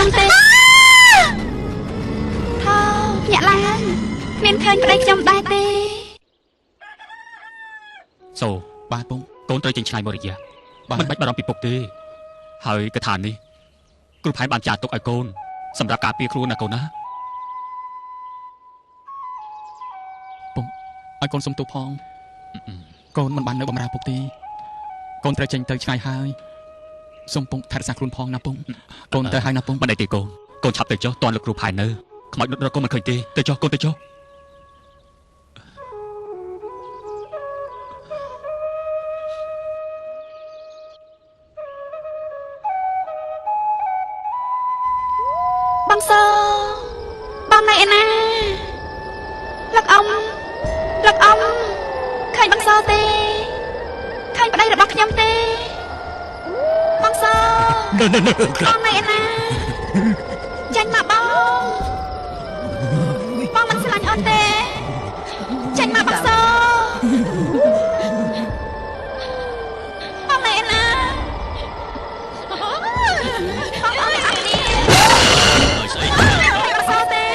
ខ្ញុំទេថោភ្ញាក់ឡើងមានឃើញប្តីខ្ញុំដែរទេ សូ បាទពុក កូនត្រូវចេញឆ្ងាយមករយៈ បាទ មិនបាច់បារម្ភពីពុកទេហើយកថានេះគ្រូផែនបានចារទុកឲ្យកូនសម្រាប់ការពារខ្លួនណាកូនណា ពុកឲ្យកូនសុំទោសផងកូនមិនបាននៅបម្រើពុកទេកូនត្រូវចេញទៅឆ្ងាយហើយសូមពុកថែរក្សាខ្លួនផងណាពុកកូនទៅហើយណាពុក មិនអីទេកូនកូនឆាប់ទៅចុះតាន់លោកគ្រូផែននៅខ្មោចរកកូនមិនឃើញទេទៅចុះកូនទៅចុះ បងសបងណៃឯណាលោកអ៊ំលោកអ៊ំឃើញបងសទេឃើញប្តីរបស់ខ្ញុំទេបងសបងណៃឯណាចាញ់មកបងបងមិនស្រឡាញ់អូនទេចាញ់មកបងសបងណៃឯណាបងអើយអត់នេះ ស្អី បងសទេ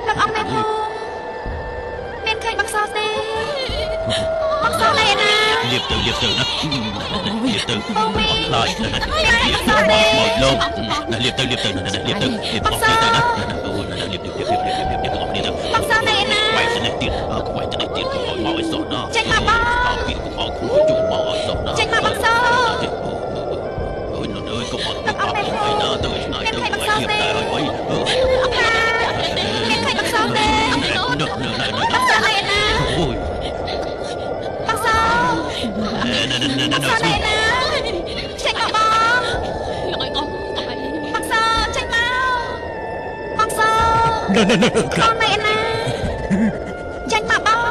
លោកអ៊ំណែភូមិមានឃើញបងសទេបងសណែណា លៀបទៅលៀបទៅណាលៀបទៅ បងមី អត់ខ្លាច ឃើញបងសទេ មកលោកណាលៀបទៅលៀបទៅណាលៀបទៅលៀបអស់ទៅណាអូណាលៀបលៀបលៀបលៀបលៀបលៀបអស់គ្នាទៅ បងសណែណា ខ្វាយទៅនេះទៀតខ្វាយទៅនេះទៀតកុំឲ្យមកឲ្យសោះណា ចេញមកបង អោពីកុំឲ្យគ្រូជួមកឲ្យសោះណា ចេញមកបងស អូយនោះអើយកុំឲ្យកុំឲ្យណាទៅឆ្ងាយទៅលៀបតែហើយអី អផាមានឃើញបងសទេ នោះនោះនោះ បងសណែណា អូយ បងស ណែណែណែ បងសណែណាចេញមកបង លោកអើយកុំកុំអី បងសចេញមកបងសបងណែណាចេញមកបង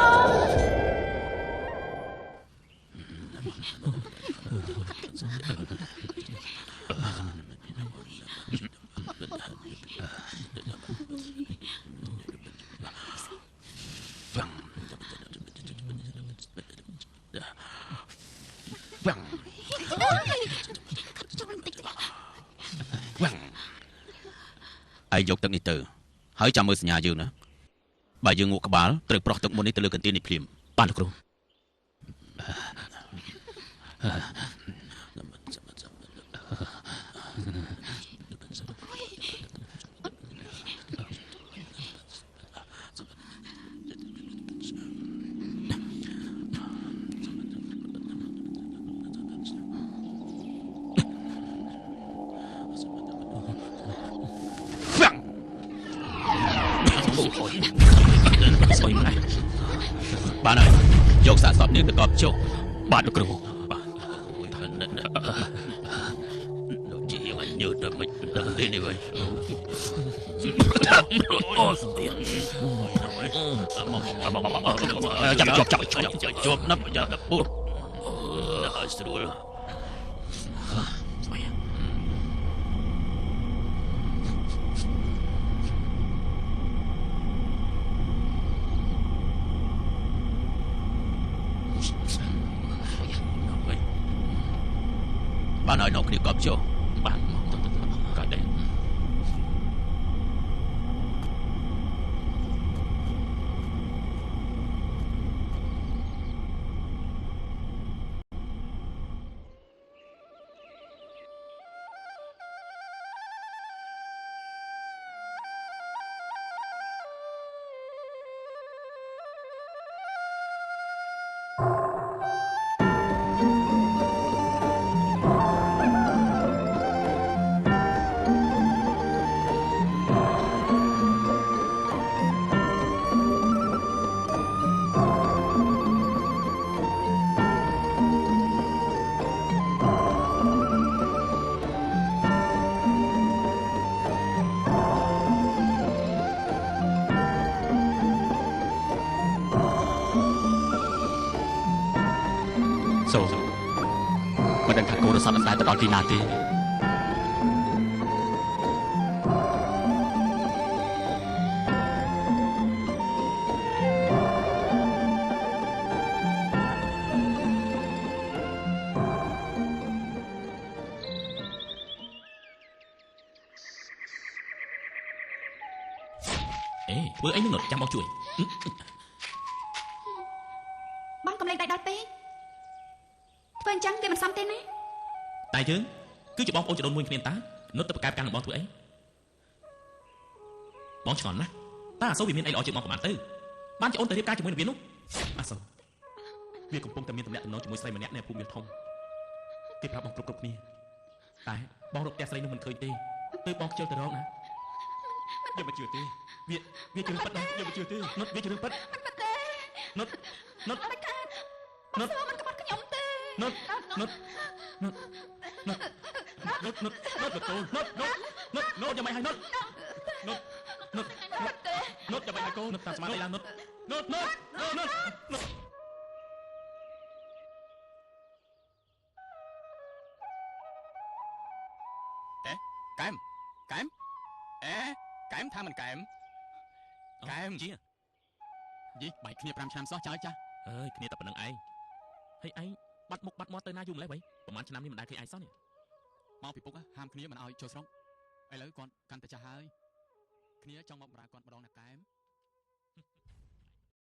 ឯងយកទឹកនេះទៅហើយចាំមើលសញ្ញាយើងណាបើយើងងក់ក្បាលត្រូវប្រោះទឹកមុននេះទៅលើកន្ទេលនេះភ្លាម បាទលោកគ្រូ ស្អុយម្ល៉េះបានហើយយកសាកសពនេះទៅកប់ចុះ បាទលោកគ្រូ បាទអូយដូចជាយើងអញញើតដល់មិនដឹងទេនេះវិញអូស្ទៀង ចាប់ជាប់ចាប់ជាប់ ជាប់ណាប់យ៉ាដល់ពុះហើយស្រួលបានឲ្យនាំគ្នាកប់ចុះ បាទកើតដែរសូមិនដឹងថាកូនរស័ព្ទមិនដែលទៅដល់ទីណាទេ អេធ្វើអីនឹងនុតចាំបងជួយ បងកំលេងដៃដល់ពេកធ្វើអញ្ចឹងវាមិនសមទេណា តែយើងគឺជាបងប្អូនចដូនមួយគ្នាតានុតទៅប្រកែកកាន់នឹងបងធ្វើអីបងឆ្ងល់ណាស់តើអាសូវាមានអីល្អជាងបងប្រហែលទៅបានជាអូនទៅរៀបការជាមួយនឹងវានោះអាសូវាកំពុងតែមានទំនាក់ទំនងជាមួយស្រីម្នាក់នៅភូមិមានធំគេប្រាប់បងគ្រប់គ្រប់គ្នាតែបងរកផ្ទះស្រីនោះមិនឃើញទេទើបបងខ្ជិលទៅរកណាយកមកជឿទេវាវាជារឿងពិតណាយកមកជឿទេនុតវាជារឿងពិត មិនពិតទេ នុតនុត អត់កើតនុតមិនក្បត់ខ្ញុំទេ នុតនុតនុតនុតនុតនុតនុតកូននុតនុតនុតនុតយ៉ាងម៉េចហើយនុតនុតនុតនុតយ៉ាងម៉េចហើយកូននុតតាមស្មារតីឡើងនុតនុតនុតនុតនុត អេកែមកែមអេកែមថាមិនកែម កែម ជា យីបែកគ្នា5ឆ្នាំសោះចើចាស់ អើយគ្នាតែប៉ុណ្្នឹងឯងហើយឯងបាត់មុខបាត់មាត់ទៅណាយូរម្ល៉េះវ៉ៃប្រហែលឆ្នាំនេះមិនដែលឃើញឯងសោះនេះ មកពីពុកហាមគ្នាមិនឲ្យចូលស្រុកឥឡូវគាត់កាន់តែចាស់ហើយគ្នាចង់មកបម្រើគាត់ម្ដងណាកែម